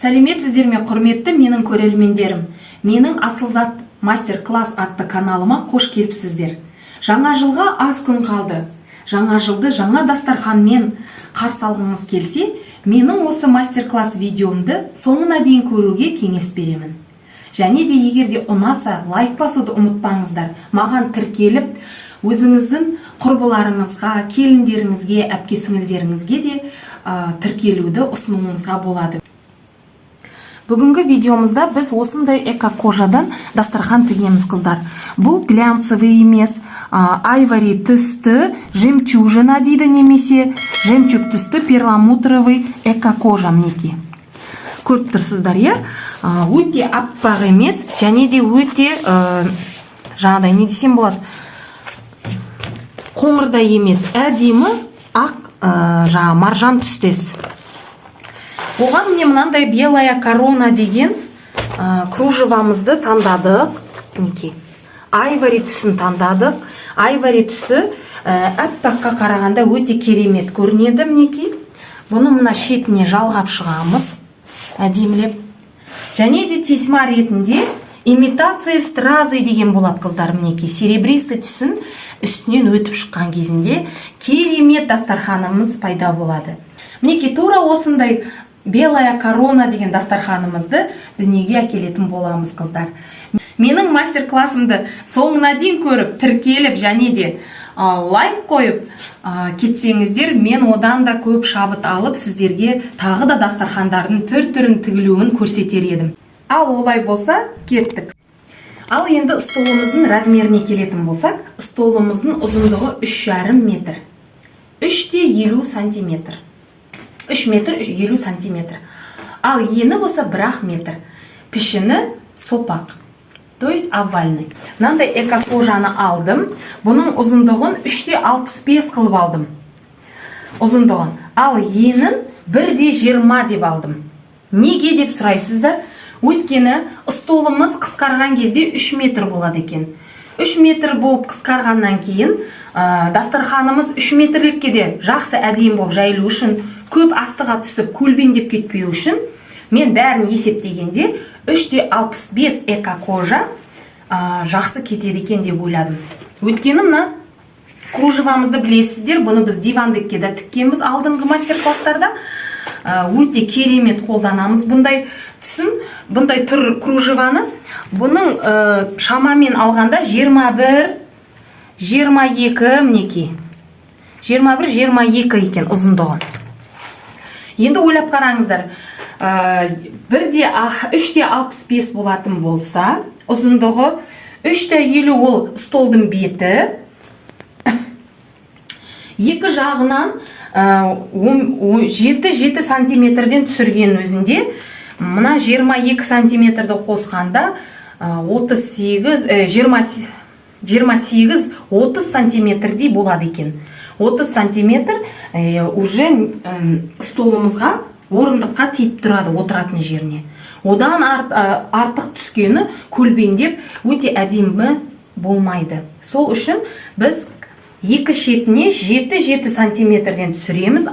Сәлеметсіздер ме, құрметті менің көрермендерім! Менің «Асылзат мастер класс» атты каналыма қош келіпсіздер. Жаңа жылға аз күн қалды. Жаңа жылды жаңа дастарханмен қарсы алғыңыз келсе, менің осы мастер класс видеомды соңына дейін көруге кеңес беремін. Және де егер де ұнаса, лайк басуды ұмытпаңыздар. Маған тіркеліп, өзіңіздің құрбыларыңызға, келіндеріңізге, әпке сіңілдеріңізге де тіркелуді ұсынуыңызға болады. Бүгінгі видеомызда біз осындай эко-кожадан дастархан тігеміз, қыздар. Бұл глянцевый емес, айвори түсті, жемчужина дейді немесе жемчуг түсті перламутровый эко-кожа, мінекей. Көріп тұрсыздар, иә? Өте аппақ емес, және де өте жаңағыдай, не десем болады, қоңырдай емес, әдемі ақ, жаңа маржан түстес. Оған міне мынандай «Белая корона» деген кружевамызды таңдадық. Мінекей, айвори түсін таңдадық. Айвори түсі аппаққа қарағанда өте керемет көрінеді. Мінекей, бұны мына шетіне жалғап шығамыз әдемілеп. Және де тесьма ретінде имитация стразы деген болады, қыздар. Мінекей, серебристый түсін үстінен өтіп шыққан кезінде керемет дастарханымыз пайда болады. Мінекей, тура осындай «Белая корона» деген дастарханымызды дүниеге әкелетін боламыз, қыздар. Менің мастер классымды соңына дейін көріп, тіркеліп және де лайк қойып кетсеңіздер, мен одан да көп шабыт алып, сіздерге тағы да дастархандардың түр түрін тігілуін көрсетер едім. Ал олай болса, кеттік. Ал енді столымыздың размеріне келетін болсақ, столымыздың ұзындығы 3,5 метр, 3 те 50 сантиметр, 3 метр 50 сантиметр. Ал ені болса 1 ақ метр. Пішіні сопақ, то есть овальный. Мынандай экокожаны алдым. Бұның ұзындығын 3,65 қылып алдым ұзындығын, ал енін 1,20 деп алдым. Неге деп сұрайсыздар? Өйткені столымыз қысқарған кезде 3 метр болады екен. 3 метр болып қысқарғаннан кейін дастарханымыз 3 метрлікке де жақсы, әдемі болып жайылу үшін, көп астыға түсіп көлбеңдеп кетпеу үшін, мен бәрін есептегенде 3,65 экокожа жақсы кетеді екен деп ойладым. Өйткені мына кружевамызды білесіздер, бұны біз дивандікке де тіккенбіз алдыңғы мастер класстарда. Өте керемет қолданамыз бұндай түсін, бұндай түр кружеваны. Бұның шамамен алғанда 21, 22, мінекей, 21, 22 екен ұзындығы. Енді ойлап қараңыздар, 3,65 болатын болса ұзындығы, 3,50 ол столдың беті, екі жағынан 7-7 сантиметрден түсірген өзінде, мына 22 сантиметрді қосқанда 38, 20, 28, 30 сантиметрдей болады екен. 30 сантиметр уже столымызға, орындыққа тиіп тұрады, отыратын жеріне. Одан артық түскені көлбеңдеп, өте әдемі болмайды. Сол үшін біз екі шетіне 7-7 сантиметрден түсіреміз,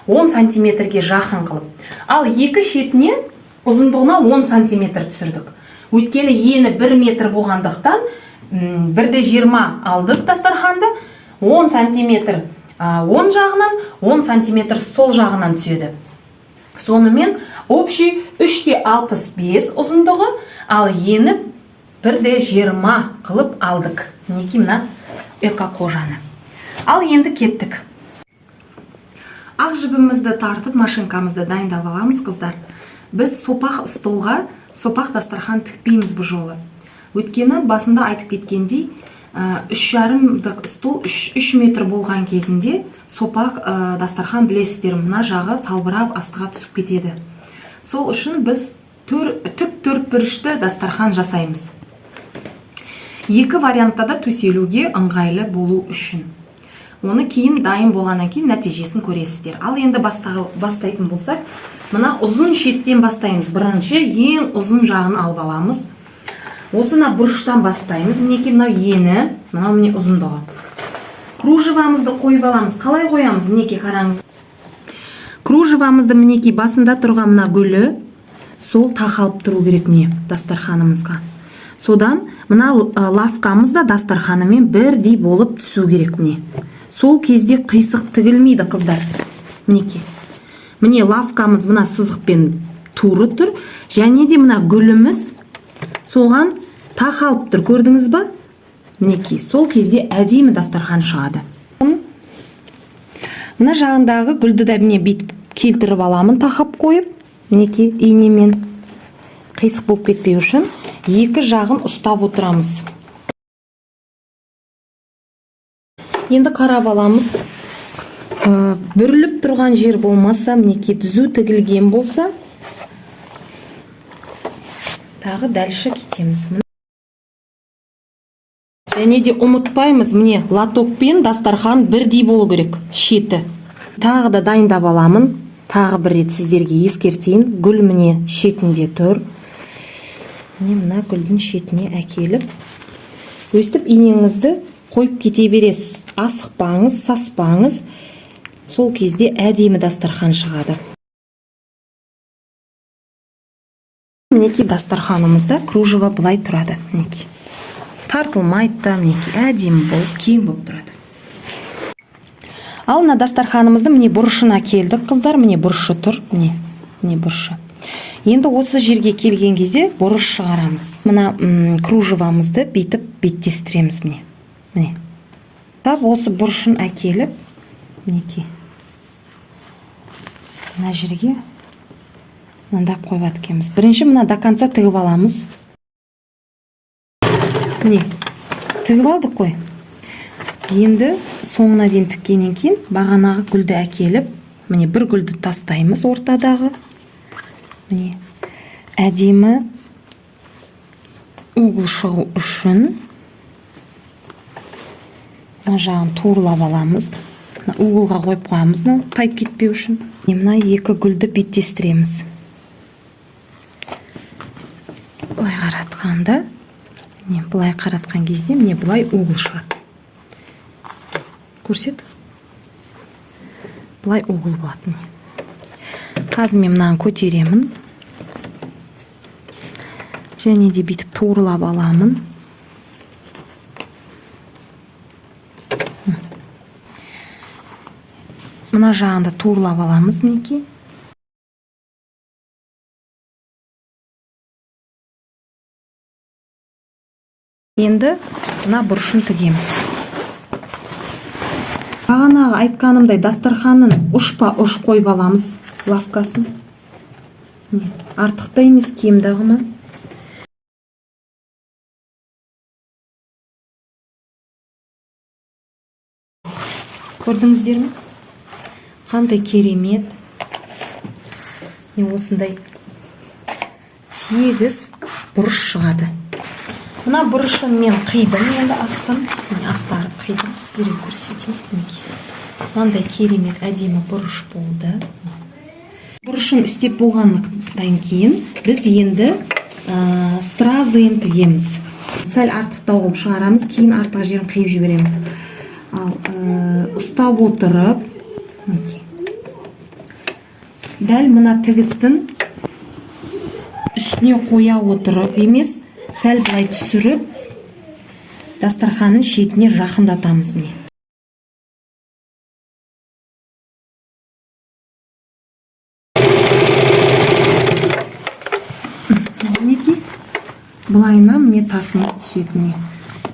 10 сантиметрге жақын қылып. Ал екі шетіне ұзындығына 10 сантиметр түсірдік, өйткені ені 1 метр болғандықтан, 1,20 алдық дастарханды. 10 сантиметр оң жағынан, 10 сантиметр сол жағынан түседі. Сонымен общий 3,65 ұзындығы, ал ені 1,20 қылып алдық, мінекей, мына экокожаны. Ал енді кеттік. Ақ жібімізді тартып, машинкамызды дайындап аламыз, қыздар. Біз сопақ столға сопақ дастархан тікпейміз бұл жолы, өйткені басында айтып кеткендей, 3,5-дық стол 3 метр болған кезінде сопақ дастархан, білесіздер, мына жағы салбырап, астыға түсіп кетеді. Сол үшін біз тік төрт бұрышты дастархан жасаймыз, екі вариантта да төселуге ыңғайлы болу үшін. Оны кейін, дайын болғаннан кейін нәтижесін көресіздер. Ал енді бастайтын болсақ, мына ұзын шеттен бастаймыз. Бірінші ең ұзын жағын алып аламыз, осына бұрыштан бастаймыз. Мінекей, мынау ені, мынау, міне, ұзындығы. Кружевамызды қойып аламыз. Қалай қоямыз? Мінекей, қараңыз, кружевамызды, мінекей, басында тұрған мына гүлі, Сол тақалып тұру керек, міне, дастарханымызға. Содан мына лавкамыз да дастарханымен бірдей болып түсу керек, міне. Сол кезде қисық тігілмейді, қыздар. Мінекей, міне, лавкамыз мына сызықпен тура тұр және де мына гүліміз соған тақалып тұр, көрдіңіз ба? Мінекей, сол кезде әдемі дастархан шығады. Мына жағындағы гүлді де, міне, бүйтіп келтіріп аламын, тақап қойып, мінекей, инемен қисық болып кетпеу үшін екі жағын ұстап отырамыз. Енді қарап аламыз. Бүріліп тұрған жер болмаса, мінекей, түзу тігілген болса, тағы дальше кетеміз. Және де ұмытпаймыз, міне, лотокпен дастархан бірдей болу керек шеті. Тағы да дайындап аламын. Тағы бір рет сіздерге ескертейін: гүл, міне, шетінде тұр. Міне, мына гүлдің шетіне әкеліп, өстіп инеңізді қойып кете бересіз. Асықпаңыз, саспаңыз. Сол кезде әдемі дастархан шығады. Мінекей, дастарханымызда кружево былай тұрады, мінекей, тартылмайды да, мінекей, әдемі болып, кең болып тұрады. Ал мына дастарханымызды, міне, бұрышына келдік, қыздар. Міне, бұрышы тұр, міне, міне, бұрышы. Енді осы жерге келген кезде бұрыш шығарамыз. Мына кружевамызды бүйтіп беттестіреміз, міне, міне, тап осы бұрышын әкеліп, мінекей, мына жерге мынандап қойып екенбіз. Бірінші мына до конца тігіп аламыз. Міне, тігіп алдық қой. Енді соңына дейін тіккеннен кейін бағанағы гүлді әкеліп, міне, бір гүлді тастаймыз ортадағы. Міне, әдемі угол шығу үшін мына жағын туырлап аламыз. Мына уголға қойып қоямыз, мынау тайып кетпеу үшін. Міне, мына екі гүлді беттестіреміз. Былай қаратқанда, міне, былай қаратқан кезде, міне, былай угол шығады. Көрсет. Былай угол болады, міне. Қазір мен мынаны көтеремін және де бүйтіп туырлап аламын. Мына жағын да туырлап аламыз, мінекей. Енді мына бұрышын тігеміз. Бағанағы айтқанымдай, дастарханын ұшпа ұш қойып аламыз лавкасын. Міне, артық та емес, кем дағы ма. Көрдіңіздер ме, қандай керемет? Міне, осындай тегіс бұрыш шығады. Мына бұрышын мен қидым енді астын. Міне, астарын қидым, сіздерге көрсетейін. Мінекей, мынандай керемет әдемі бұрыш болды. Бұрышын істеп болғаннан кейін біз енді стразыын тігеміз. Сәл артықтау қылып шығарамыз, кейін артық жерін қиып жібереміз. Ал ұстап отырып, мінекей, дәл мына тігістің үстіне қоя отырып емес, сәл былай түсіріп, дастарханның шетіне жақындатамыз, міне. Мінекей, былайына, міне, тасымыз түседі. Міне,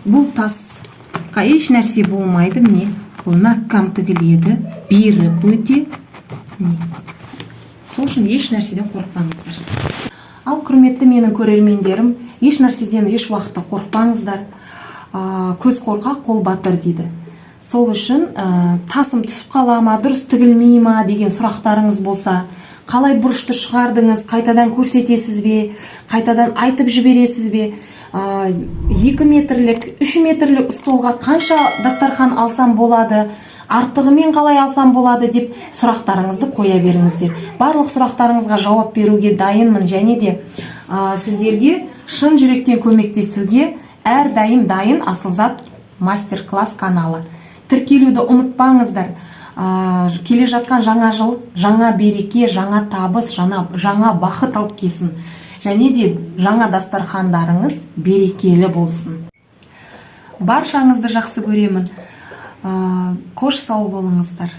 бұл тасқа еш нәрсе болмайды. Міне, бұл мәккам тігіледі, берік өте, міне. Сол үшін еш нәрседен қорықпаңыздар. Ал, құрметті менің көрермендерім, еш нәрседен еш уақытта қорықпаңыздар. Көз қорқақ, қол батыр дейді. Сол үшін тасым түсіп қала ма, дұрыс тігілмей ма деген сұрақтарыңыз болса, қалай бұрышты шығардыңыз, қайтадан көрсетесіз бе, қайтадан айтып жібересіз бе, 2 метрлік, 3 метрлік столға қанша дастархан алсам болады, артығымен қалай алсам болады деп сұрақтарыңызды қоя беріңіздер. Барлық сұрақтарыңызға жауап беруге дайынмын және де сіздерге шын жүректен көмектесуге әрдайым дайын. Асылзат мастер класс каналы, тіркелуді ұмытпаңыздар. Келе жатқан жаңа жыл жаңа береке, жаңа табыс, жаңа бақыт алып келсін және де жаңа дастархандарыңыз берекелі болсын. Баршаңызды жақсы көремін. Қош, сау болыңыздар.